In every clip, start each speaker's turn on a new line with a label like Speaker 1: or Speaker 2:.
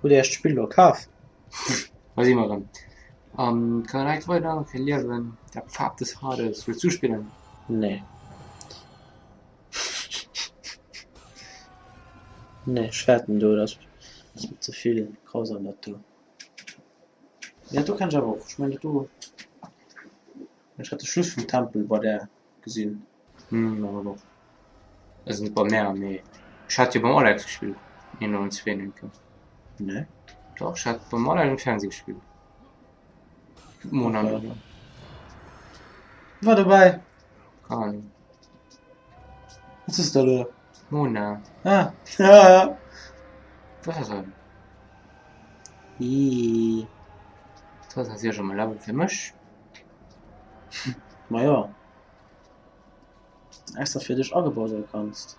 Speaker 1: Hutt Dir Iech d'Spill elo kaf?
Speaker 2: Hei si mer erëm. An kann direkt weider fir Liewen. Der Pfad des Hades. Wëlls du spillen?
Speaker 1: Nee. Nee, ech fäerten do, dat ass mir ze vill grausam dat do. Mee dat do kenn ech awer och. Ech mengen dat do, ech hat de Schluss vum Tempel bei där gesinn.
Speaker 2: Hm, awer och. Also net bei mär, mee ech hat jo beim Alex gespillt, een oder zween eng Kéier.
Speaker 1: Nee.
Speaker 2: Doch, ech hat beim Alex um Fernseh gespillt. Mona
Speaker 1: Okay. War dobäi.
Speaker 2: Keine Ahnung.
Speaker 1: Wat sos de elo?
Speaker 2: Mona.
Speaker 1: Ah. Ja.
Speaker 2: Was ass dat?
Speaker 1: Ii.
Speaker 2: Dat ass jo schon mal Level fir mech.
Speaker 1: Ma jo. Extra fir dech agebaut dat Ganzt.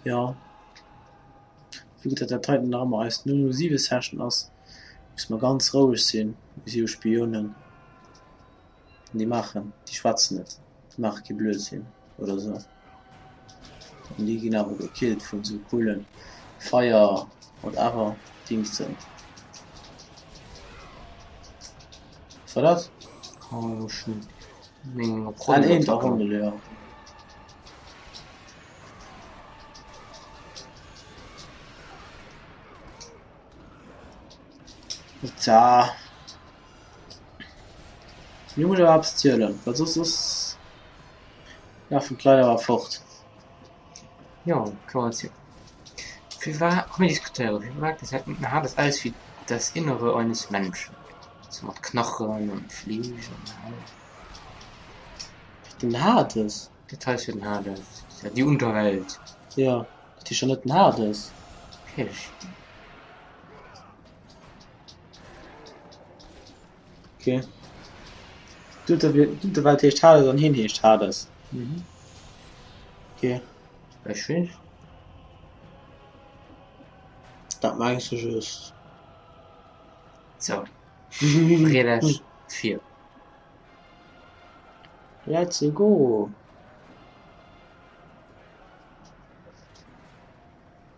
Speaker 1: Jo, vu datt dat heiten nach ëmmer eis 007 Session ass, musse mer ganz roueg sinn, mir si jo Spiounen. An déi maachen, déi schwätzen net, déi maache kee Blödsinn oder esou. An déi ginn awer gekillt vun esou coolen Feier whatever Dingsen. Was war dat? Eent a Rondel, jo. Tja. Mir muss awer eppes zielen, well soss soss lafen d'Leit awer fort.
Speaker 2: Jo, kann man zielen. Firwat, komm mir diskutéieren, firwat gesäit den Hades aus wéi das Innere eines Menschen? Sou mat Knachen an Fleesch an Haut.
Speaker 1: Den Hades?
Speaker 2: Dat hei ass jo den Hades, ja déi Unterwelt.
Speaker 1: Jo, dat heescht jo net den Hades.
Speaker 2: Natierlech.
Speaker 1: Okay. D'Unterwelt heescht Hades an hien heescht Hades.
Speaker 2: Mhm.
Speaker 1: Okay.
Speaker 2: Ech weess.
Speaker 1: Dat mengs du just.
Speaker 2: So. Bereet Iech vir.
Speaker 1: Let's go.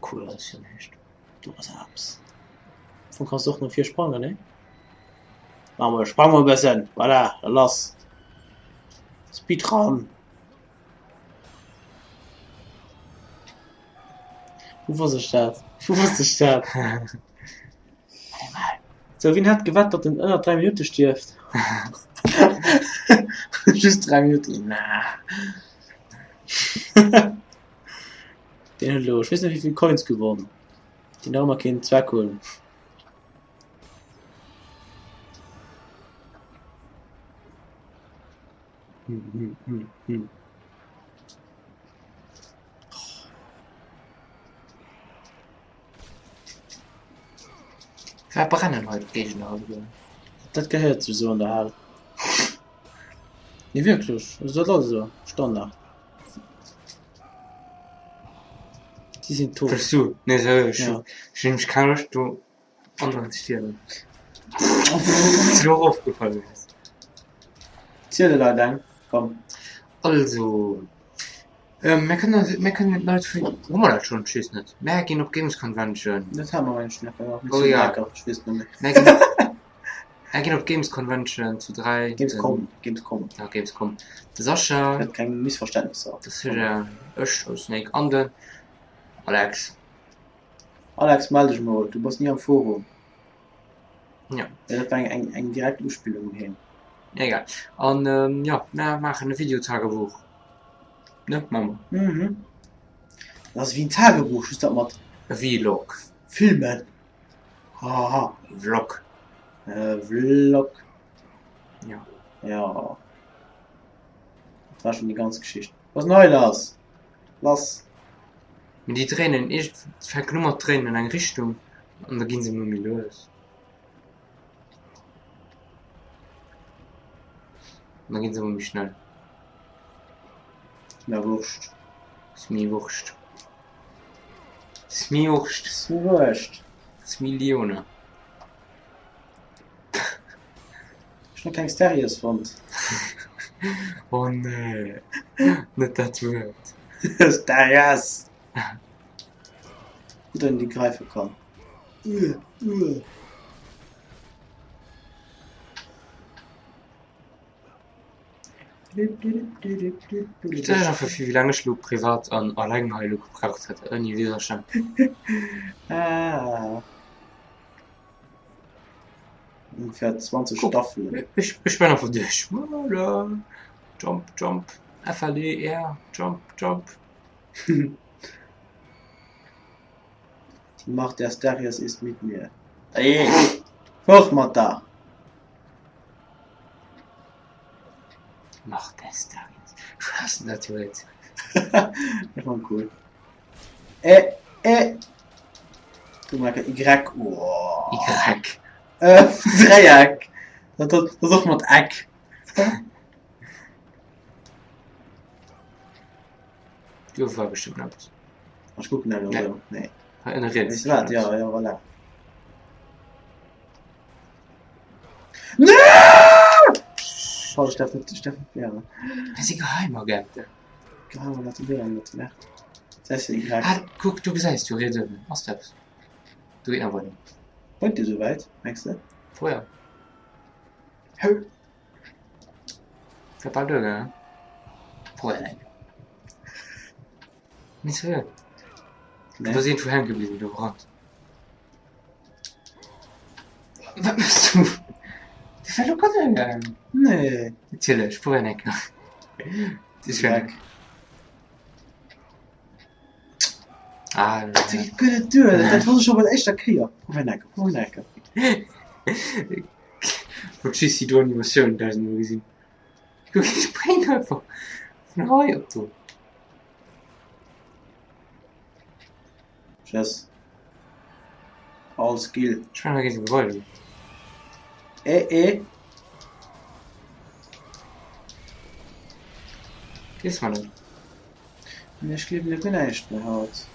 Speaker 2: Cool ass jo näischt.
Speaker 1: Do ass eppes. Vun kanns du och no vir sprangen, ne? Maache mer, sprang mol e bëssen. Voilà, da lass. Speedrun. Wou wosst ech dat? Wou wosst ech dat? Sou, wien hätt gewett, datt en ënner 3 Minutte stierft? Just 3 Minutten, nah. Deen huet elo, ech weess net wéivill Coins gewonn, déi nach ëmmer keen Zweck hunn. Hm, hm, hm, hm.
Speaker 2: Wat brennen hei d'Géigner alleguer?
Speaker 1: Dat gehéiert sech esou an der Hal. Nee wierklech, also dat ass esou, Standard. Si sinn tot.
Speaker 2: Wëlls du? Nee sérieux, ech
Speaker 1: Ja.
Speaker 2: ech hunn nämlech keng Loscht do andauernd ze stierwen. Ass dir och opgefall lues?
Speaker 1: Ziel de Leit eng, komm.
Speaker 2: Also, mir kënnen mir kënnen d'Leit vun, hu mer dat schonn? Ech weess net. Mär ginn op d'Games Convention.
Speaker 1: Dat hate mer mengen ech nach gemaach.
Speaker 2: Oh ja.
Speaker 1: Ech weess et net méi.
Speaker 2: Mär ginn mär ginn op d'Games Convention zu 3.
Speaker 1: Gamescom, Gamescom.
Speaker 2: Ja, Gamescom. De Sascha.
Speaker 1: Gëtt keng Missverständnisser.
Speaker 2: De Sascha, ech, de Snake an den Alex.
Speaker 1: Alex, mell dech mol, du bass ni am Forum.
Speaker 2: Ja.
Speaker 1: Ja, dat war eng, eng, eng direkt Uspillung un hien.
Speaker 2: Egal. An ähm, ja, mär maachen e Videotagebuch. Ne, maache mer.
Speaker 1: Mhm. Dat ass wéi en Tagebuch, just dat mat.
Speaker 2: E Vlog.
Speaker 1: Filmen. Haha.
Speaker 2: Vlog.
Speaker 1: E Vlog.
Speaker 2: Ja.
Speaker 1: Ja. Dat war schon déi ganz Geschicht. Was nei lass? Lass.
Speaker 2: Mee déi dréinen iergend fänken u mat dréinen an eng Richtung an da gi se ëmmer méi lues. An da gi se ëmmer méi schnell.
Speaker 1: Ass mir wurscht.
Speaker 2: Ass mir wurscht. Ass mir wurscht.
Speaker 1: Ass mir wurscht.
Speaker 2: Ass mir Lione.
Speaker 1: Ech hunn keng Stereos fonnt.
Speaker 2: Oh nee, net dat Wuert.
Speaker 1: Asterios! Gutt, datt een déi gräife kann.
Speaker 2: Stell dech einfach vir, wéi laang ech elo privat an alleng hei elo gebraucht hätt, ouni Widerstand.
Speaker 1: Ah. Ungefähr 20
Speaker 2: Guck,
Speaker 1: Staffelen.
Speaker 2: ech, ech bin einfach duerch. Voilà. Jump, jump. F, L, E, R. Jump, jump.
Speaker 1: Die Macht der Asterios ist mit mir. Ey, hoch mat da!
Speaker 2: Macht der Asterios. Ech haassen dat Wuert.
Speaker 1: Ech fand cool. Äh, äh. Guck mal, Y. Oh.
Speaker 2: Y.
Speaker 1: Äh, Dräieck. Dat, dat, dat och mat Eck.
Speaker 2: Do war bestimmt eppes.
Speaker 1: Ech kucken awer
Speaker 2: Nee.
Speaker 1: esou. Nee.
Speaker 2: Hei ënne riets.
Speaker 1: Weess wat? Ja, ja, voilà. Nee! Schade, ech darf net, ech darf net wehren.
Speaker 2: Dat si Geheimagenten.
Speaker 1: Geheimagenten wehren net, Merde. Das ist Y.
Speaker 2: Ah, kuck, do gesäis du riets uewen. Ass dat eppes? Do geet nach weider.
Speaker 1: Bréngt dir souwäit, mengs de?
Speaker 2: Feuer.
Speaker 1: Hou.
Speaker 2: War bal duergaangen. Feuer eng. Nee, seriö. Du bass iergendwou hänke bliwwen, do um Rand. Wat méchs du? Du war locker duergaangen.
Speaker 1: Nee.
Speaker 2: Natierlech, probier eng Kéier.
Speaker 1: Dreck.
Speaker 2: Ah,
Speaker 1: Dat geet guer net duer. Dat wosst ech scho bei der éischter Kéier. Probier eng Kéier, probier eng Kéier.
Speaker 2: Wollt just déi do Animatioun dausendmol gesinn. Kuck, ech spréngen einfach vun hei op do.
Speaker 1: Tschüss. All Skill.
Speaker 2: Ech war nach géint e Gebai do.
Speaker 1: Eh, eh.
Speaker 2: Gleefs mer net?
Speaker 1: Nee, ech gleewen dir guer näischt méi haut.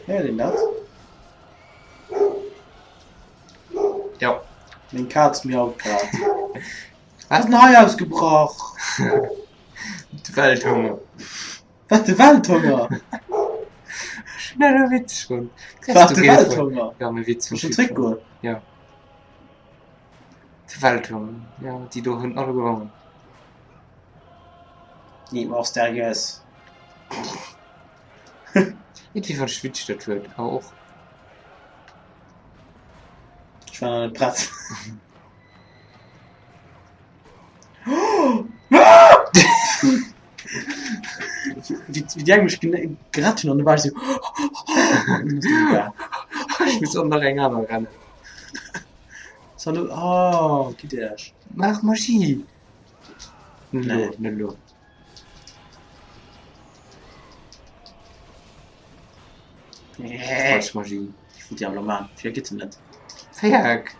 Speaker 1: Héiert een dat?
Speaker 2: Jo.
Speaker 1: Meng Kaz miaut grad. Wat ass denn hei ausgebrach?
Speaker 2: De Welthunger.
Speaker 1: Wat de Welthunger?
Speaker 2: Schneller Witz schon.
Speaker 1: Wat de Welthunger?
Speaker 2: Ja, mein Witz.
Speaker 1: Muss schon zréckgoen?
Speaker 2: Ja. De Welthunger. Ja, déi do hunn alle gewonnen.
Speaker 1: Nee, ma Asterios.
Speaker 2: Irgendwie fand ech witzeg dat Wuert, awer och.
Speaker 1: Ech war nach net prett. Wéi déi eng mech gerett hunn an du war ech sou.
Speaker 2: Ech muss och nach eng aner rennen.
Speaker 1: Salut, oh, gitt Iech.
Speaker 2: Maach Magie! Net elo, net elo. Falsch Magie.
Speaker 1: Ech wollt déi awer elo maachen. Firwat geet se net?
Speaker 2: Féiereck!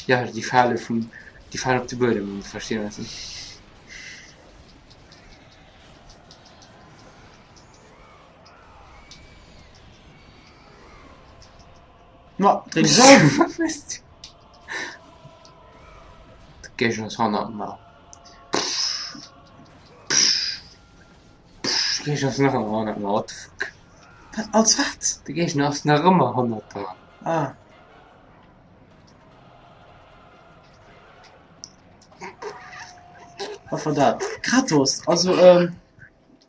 Speaker 2: Ja, déi fale vum, déi falen op de Buedem, wann s de verstinn wat ech.
Speaker 1: Ma, dréi dech ëm!
Speaker 2: Wat méchs du? De Géigner ass hannert mer. De Géigner ass nach ëmmer hannert mer, what the fuck?
Speaker 1: Wat, als wat?
Speaker 2: De Géigner ass nach ëmmer hannert der.
Speaker 1: Ah. Wat war dat? Kratos, also ähm,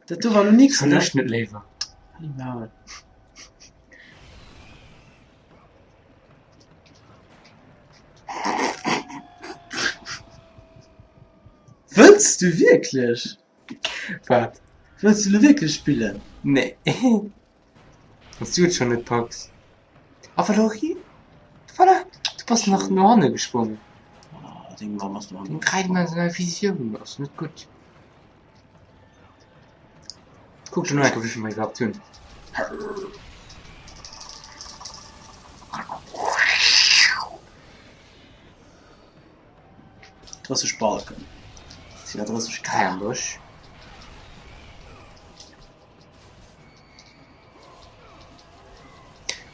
Speaker 1: dat do war lo nix, ne?
Speaker 2: Verlëscht net léiwer.
Speaker 1: Hal Maul. Wëlls du wierklech?
Speaker 2: Wat?
Speaker 1: Wëlls du lo wierklech spillen?
Speaker 2: Nee. Wann s du et schonn net packs. A wat och hi. Voilà, du bass nach no hanne gesprongen.
Speaker 1: Oh, deng Mamm ass no hanne
Speaker 2: Deng dreidimensional Visioun ass net gutt. Kuck do no enke wéivill mer iwwerhaapt hunn.
Speaker 1: 30 Balken. Sinn der 30 K?
Speaker 2: 33.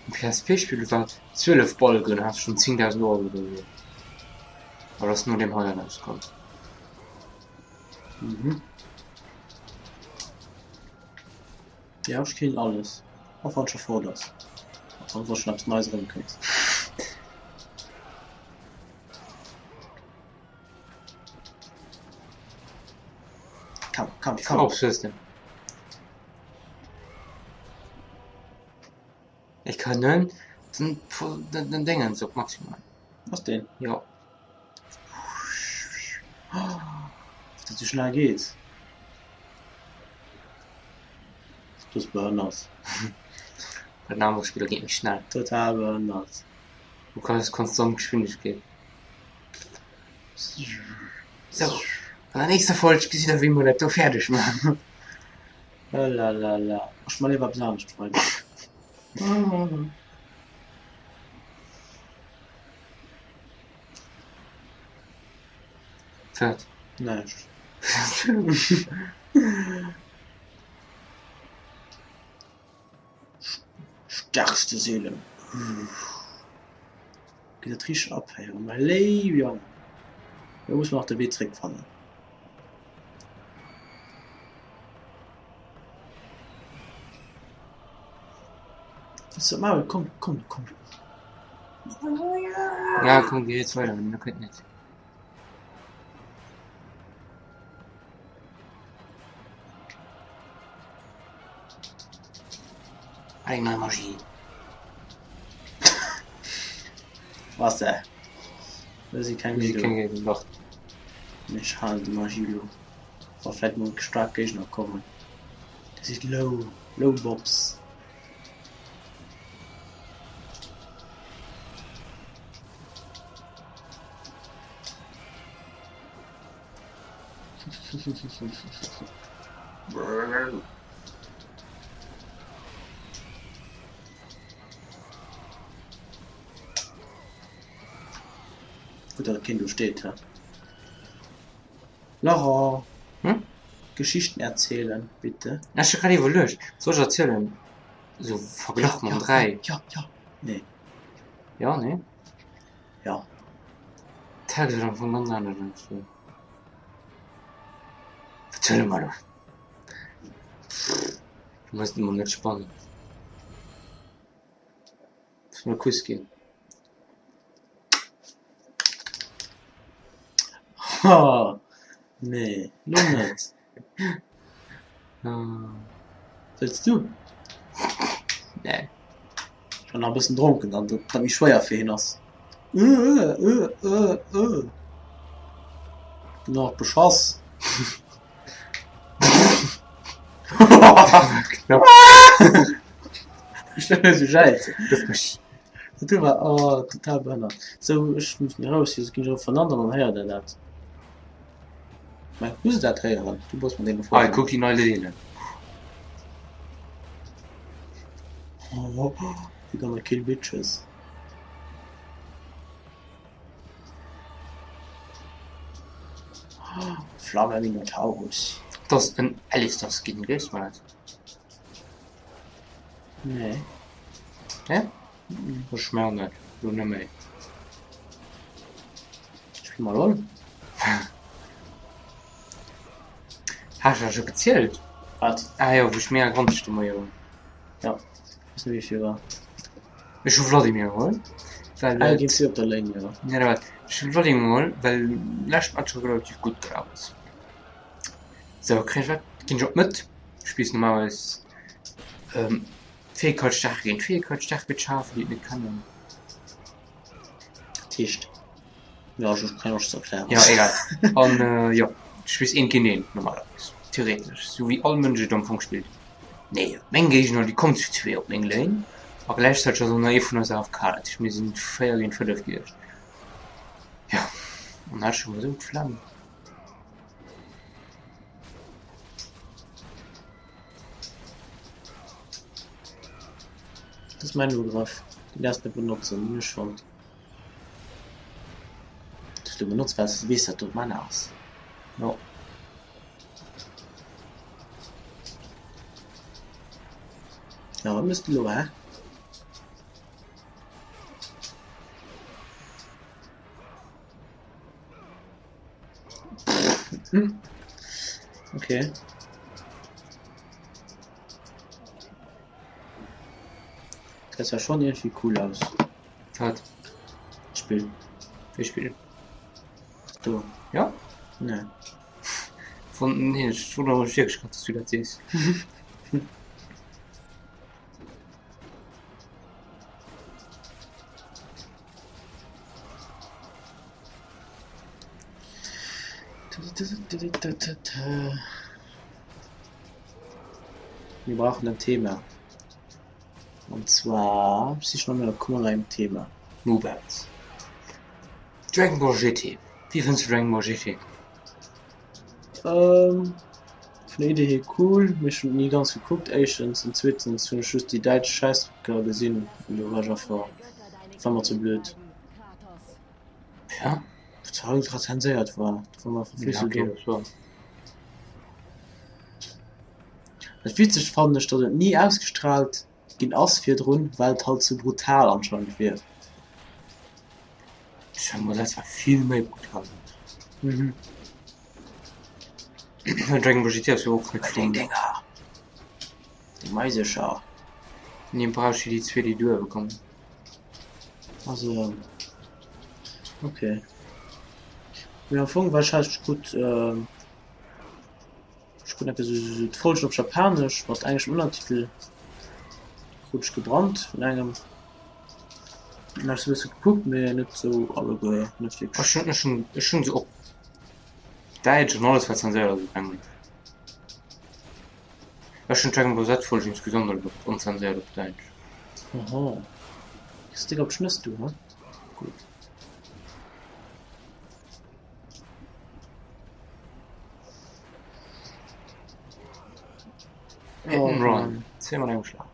Speaker 2: Um PSP-Spill du war 12 Balken, has schon 10.000 Euro oder so. Aber das no dem hei erauskomm.
Speaker 1: Mhm. Jo, ech kennen alles. Och wann et scho fort ass. An wa schonn eppes Neies erëmkënnt. Komm, komm, komm.
Speaker 2: Auf System. Ech kann den, den, den, den Dingens op maximal.
Speaker 1: Was den?
Speaker 2: Ja.
Speaker 1: Dass dat sou schnell geet. Du ass behënnert.
Speaker 2: Bei den anere Spiller geet méi schnell.
Speaker 1: Total behënnert.
Speaker 2: Du kanns konstant Geschwindegkeet. Sou, an der nächster Folg gesitt der wéi mer dat do fäerdeg maachen.
Speaker 1: Lalala. Ech man léiwer eppes anescht weider.
Speaker 2: Wat?
Speaker 1: Näischt. Stärkste Seelen. Geet dat richteg ab hei, oh mäi léiw Jong. Lo muss mer nach de Wee zréck fannen. Maul, komm, komm, komm.
Speaker 2: Ja, komm, geh jetzt weiter, mir könnt net. Eng nei Magie.
Speaker 1: Was der? Do si keng
Speaker 2: Si
Speaker 1: méi do.
Speaker 2: keng Géigner, dach.
Speaker 1: Mee ech halen déi Magie elo. Wa vläit mol staark Géigner kommen. Dir sidd low, low Bobs. Gutt, datt keen do steet, he? Laurent,
Speaker 2: Hm?
Speaker 1: Geschichten erzählen, bitte.
Speaker 2: Ech hu grad iwwerluecht, soll ech erzielen? Sou verglach mam 3.
Speaker 1: Ja, ja, nee.
Speaker 2: Ja, nee?
Speaker 1: Ja.
Speaker 2: Text ass am Fong ganz anescht als do. Verziele mer elo. Du mëss et emol net spannend. Muss mer e Kuss ginn.
Speaker 1: Ha, nee, lo net. Wëlls du?
Speaker 2: Nee.
Speaker 1: Ech war nach e bëssen dronken, dann dat dat méi schwéier fir hien ass. Ginn och beschoss.
Speaker 2: Knapp.
Speaker 1: Ech wëll esou jäizen. Dat do war oh total behënnert. Sou ech muss mir raus, soss ginn ech erëm vernannt an dann héiert der dat. Mä muss dat héieren, du bass mat deem
Speaker 2: Hei,
Speaker 1: befreundet.
Speaker 2: kuck déi nei Leelen.
Speaker 1: Oh, we gonna kill bitches. Flamme Minotaurus.
Speaker 2: Dat ass en Alistar Skin, gleefs mer dat?
Speaker 1: Nee.
Speaker 2: Nee? Ech mer net, lo net méi.
Speaker 1: Spill mer LOL.
Speaker 2: Hat ech der scho gezielt?
Speaker 1: Wat?
Speaker 2: Ah jo, wou ech mega granzeg de Moie war.
Speaker 1: Ja, weess net wéivill war.
Speaker 2: Ech hu Vladimir geholl, well
Speaker 1: Ah,
Speaker 2: et.
Speaker 1: géint si op der Lane, jo.
Speaker 2: Ja, dat war et. Ech hu Vladimir geholl, well lescht Match relativ gutt gelaf ass. Sou, kréien ech wat? Ginn ech op d'Mëtt, spills normalerweis Fäegkeitstaark géint Fäegkeitstaark fir d'Schafen, déi et net kennen.
Speaker 1: Dat heescht, jo, ech hu keng Loscht ze erklären.
Speaker 2: Jo, egal. An jo, du spills eent géint eent normalerweis, theoretesch, sou wéi all Mënsch et am Fong spillt. Nee, meng Géigner, déi kommen zu zwee op meng Lane a gläichzäiteg ass och nach ee vun eis AFK, dat heescht mir sinn 4 géint 5 gewiescht. Jo, an hat ech awer esou d'Flemm.
Speaker 1: Dat ass mäin Ugrëff, deen däerfs net benotzen, deen hunn ech fonnt. benotz, well s de weess, datt do Mana ass.
Speaker 2: Jo.
Speaker 1: Ja, wat mëss de lo, hä? Hm. Okay. Dat sah schon irgendwie cool aus.
Speaker 2: Wat?
Speaker 1: D'Spill.
Speaker 2: Wéi Spill?
Speaker 1: Do.
Speaker 2: Ja?
Speaker 1: Nee.
Speaker 2: Von, nee, ech wonnere mech wierklech grad, dass du dat sees.
Speaker 1: Wir brauchen ein Thema. Und zwar sich noch mal komm mal ein Thema.
Speaker 2: Mobiles. Dragon Ball GT. Wéi fënns du Dragon Ball GT?
Speaker 1: Ähm, vun der Idee hier cool, mee ech hunn et ni ganz gekuckt éischtens an zweetens hunn ech just déi däitsch Schäissdrecker gesinn an do war ech einfach, war mer ze blöd.
Speaker 2: Ja.
Speaker 1: Wat zwar ultra zenséiert war, dat war mer einfach vill
Speaker 2: Ja,
Speaker 1: ze
Speaker 2: okay,
Speaker 1: domm.
Speaker 2: dat war.
Speaker 1: Dat witzegt fannen ech, datt et ni ausgestraalt ginn ass virdrun, well et halt ze brutal anscheinend wier.
Speaker 2: Dragon Ball Z war vill méi brutal.
Speaker 1: Mhm.
Speaker 2: Dragon Ball GT ass jo och net
Speaker 1: Well déi
Speaker 2: vum.
Speaker 1: Dénger, déi Maisecher.
Speaker 2: Nee, brauch déi zwee déi duer bekommen.
Speaker 1: Also okay. Mee am Fong warscheinlech gutt ähm, ech krut eng Kéier sou d'Folgen op Japanesch mat engleschem Ënnertitel krut ech gebrannt vun engem. Dann hu ech se e bësse gekuckt, mee net sou alleguer, net
Speaker 2: Ech
Speaker 1: wierklech.
Speaker 2: hunn ech hunn ech hunn se op Däitsch an alles wat zenséiert ass op Englesch. Ech hunn d'Dragon Ball Z Folgen insgesamt all op onzenséiert op Däitsch.
Speaker 1: Oho, kriss déck op d'Schnëss du, he? Gutt.
Speaker 2: Hit
Speaker 1: Oh
Speaker 2: and Run,
Speaker 1: Mann.
Speaker 2: zweemol an engem Schlag.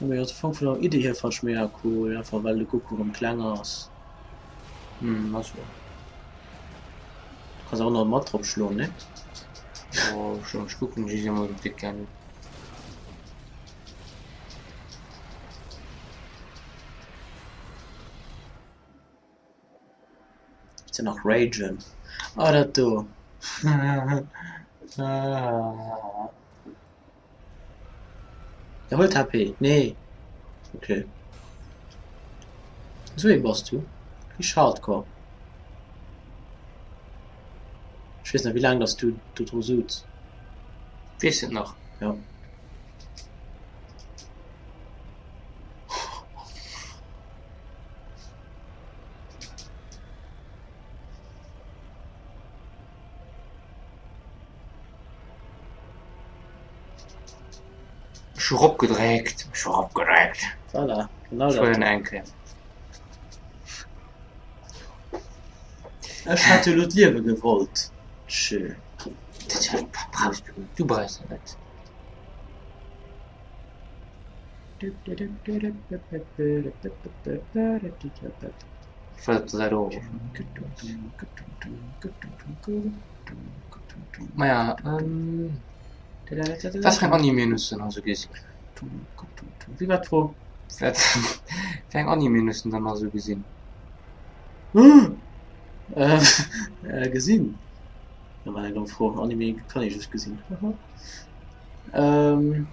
Speaker 1: Mee also Fong vun der Idee hier fannen ech mega cool, einfach well de Goku rem kleng ass.
Speaker 2: Hm, ass jo.
Speaker 1: Du kanns awer nach mat drop schloen, ne?
Speaker 2: Oh, schon, ech kucken just emol déck gern.
Speaker 1: Gibt's ja nach Ragen. Ah, dat do. Ja, huel d'HP. Nee. Okay. Esou ee bass du. Richteg hardcore. Ech weess net, wéi laang dass du do dru sutz.
Speaker 2: Weess et nach.
Speaker 1: Ja.
Speaker 2: Ech hu ropgedréckt, ech hu ropgedréckt.
Speaker 1: Voilà, genau
Speaker 2: Ech
Speaker 1: dat
Speaker 2: wollt
Speaker 1: do.
Speaker 2: eng Kéier.
Speaker 1: Ech hätt jo elo d'Liewe gewollt. Tschö.
Speaker 2: Dat brauchs du net, du brauchs dat net. Ech war op der Säit och. Maja, ähm, wat fir eng Animen hues du nach esou gesinn?
Speaker 1: Wéi war d'Fro?
Speaker 2: Wat fir eng Animen hues du dann nach esou gesinn?
Speaker 1: Äh, gesinn? Dat war eng domm Fro. Anime kann ee just gesinn. Ähm,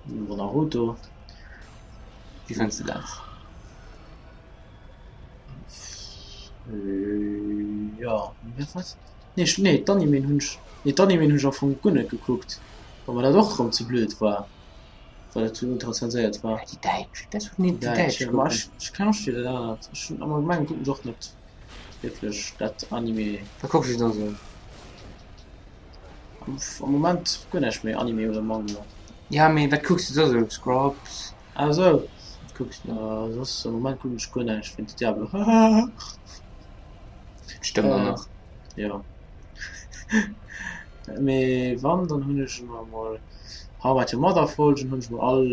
Speaker 1: bon, Naruto.
Speaker 2: Wéi fënns de dat?
Speaker 1: Jo, wat? Nee, ech, nee, d'Animen hunn ech, nee, d'Animen hunn ech am Fong guer net gekuckt, well mer dat och erëm ze blöd war, well et ultra zenséiert war.
Speaker 2: Déi däitsch, dat ass nee,
Speaker 1: Déi
Speaker 2: déi
Speaker 1: däitsch,
Speaker 2: däitsch
Speaker 1: jo, ma
Speaker 2: kucken.
Speaker 1: ech, ech kenne och dat anert. Ech hunn am Allgemengen kucken ech och net wierklech dat Anime.
Speaker 2: Wat kucks du da sou?
Speaker 1: Am Moment guer näischt méi, Anime oder Manga.
Speaker 2: Ja, mee wat kucks du da sou? Scrubs?
Speaker 1: Ah sou,
Speaker 2: Wat kucks du?
Speaker 1: soss am Moment kucken ech guer näischt wéinst Diablo.
Speaker 2: Stëmmt och nach.
Speaker 1: Jo. Mee wann, dann hunn ech ëmmer emol How I Met Your Mother Folgen hunn ech mol all,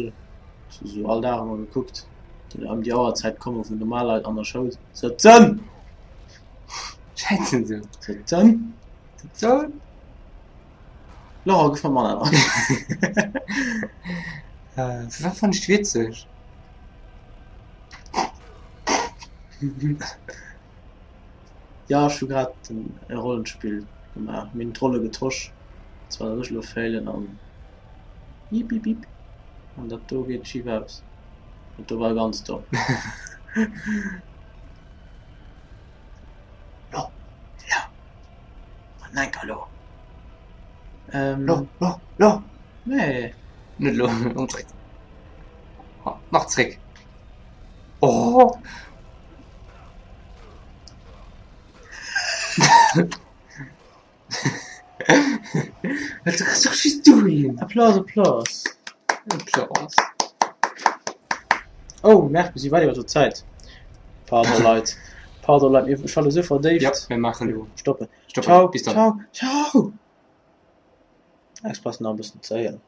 Speaker 1: sou all Dag emol gekuckt. Déi ëm déi Auerzäit kommen, wou normal Leit an der Schoul sëtzen.
Speaker 2: Schätzen se.
Speaker 1: Sëtzen.
Speaker 2: Sëtzen.
Speaker 1: Laura, gëff mer manner.
Speaker 2: Äh, wat fand ech witzeg?
Speaker 1: Ja, ech hu grad e Rollenspill gemaach. Mir hunn d'Rolle getosch. Zwar datt ech elo failen an Bip bip bip. An dat do geet schif aus. Dat do war ganz domm. Lo, lo. An enker lo. Ähm.
Speaker 2: Lo, lo, lo.
Speaker 1: Nee.
Speaker 2: Net lo, lo zréck. Nach zréck. Oh! Du kannst doch just du hin.
Speaker 1: Applaus, Applaus.
Speaker 2: Applaus.
Speaker 1: Oh, merk, mir si weit iwwer der Zäit. Pardon, Leit. Pardon, Leit, mir schalle sou verdéift.
Speaker 2: Ja, mir maachen elo.
Speaker 1: Stoppen.
Speaker 2: Stoppen.
Speaker 1: Ciao,
Speaker 2: Bis dann.
Speaker 1: ciao, ciao. Express nach e bëssen zéien.